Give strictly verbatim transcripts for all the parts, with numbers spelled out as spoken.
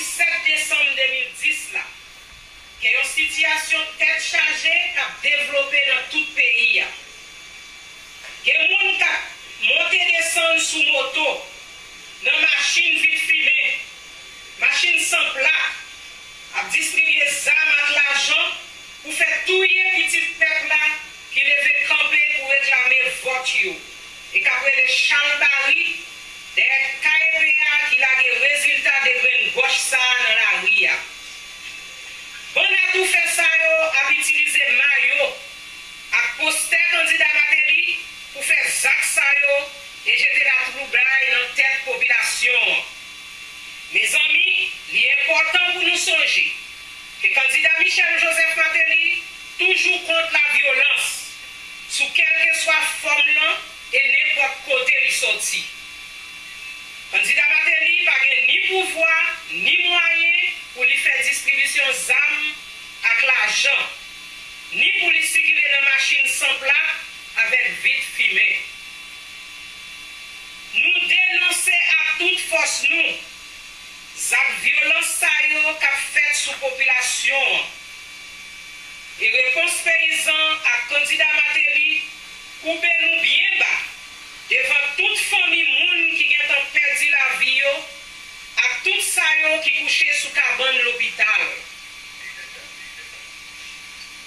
sèt desanm de mil dis la, gen yon sitiyasyon tèt chaje k ap devlope nan tout peyi a. Gen moun k ap monte desann sou moto, nan machin vit fimen, machin san plak, ap distribye zam ak lajan pou fè touye pitit pèp la ki leve kanpe pou reklame vòt yo e k ap rele chalbari dèyè K E P a ki lage rezilta degrennbòch sa a nan lari a. Bann atoufè sa yo ap itilize mayo ak postè kandida Martelly pou fè zak sa yo e jete latwoublay nan tèt popilasyon an. Mezanmi, li enpòtan pou nou sonje ke kandida Michel Joseph Martelly toujou kont lavyolans, sou kèlkeswa fòm lan e nenpòt kote li sòti. Kandida Martelly pa gen ni pouvwa, ni mwayen pou li fè distribisyon zam ak lajan, ni pou li sikile nan machin san plak avèk vit fimen. Nou denonse ak tout fòs nou zak vyolans sa yo k ap fèt sou popilasyon an. E Repons Peyizan ak kandida Martelly koupe nou byen ba devan tout fanmi moun ki gentan pèdi lavi yo ak tout sa yo ki kouche sou kabann lopital.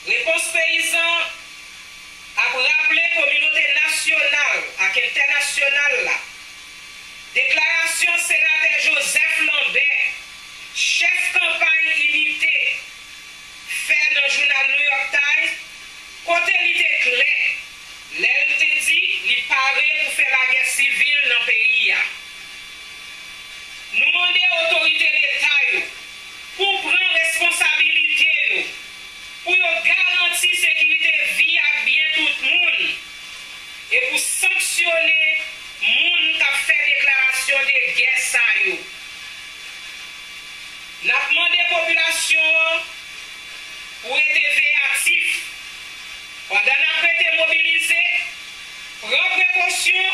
Repons Peyizan ap raple kominote nasyonal ak entènasyonal la deklarasyon Senatè Joseph Lambert, chèf kanpay Inite, fè nan jounal New York Times, kote li te klè lè l te di li pare pou fè lagè sivil nan peyi a. Nou mande otorite Leta yo pou pran responsabilite yo, pou yo garanti sekirite vi ak byen tout moun e pou sanksyone moun k ap fè deklarasyon de gè sa yo. N ap mande popilasyon an pou rete veyatif pandan n ap rete mobilize, pran prekosyon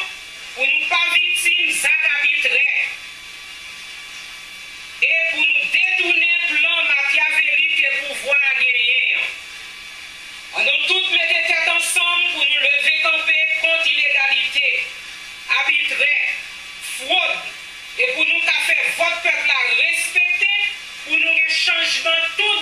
pou nou pa viktim zak abitrè e pou nou detounen plan makyavelik ke pouvwa a genyen an. Ann nou tout mete tèt ansanm pou nou leve kanpe kont ilegalite, abitrè, fwod e pou nou ka fè vòt pèp la respekte, pou nou gen chanjman tou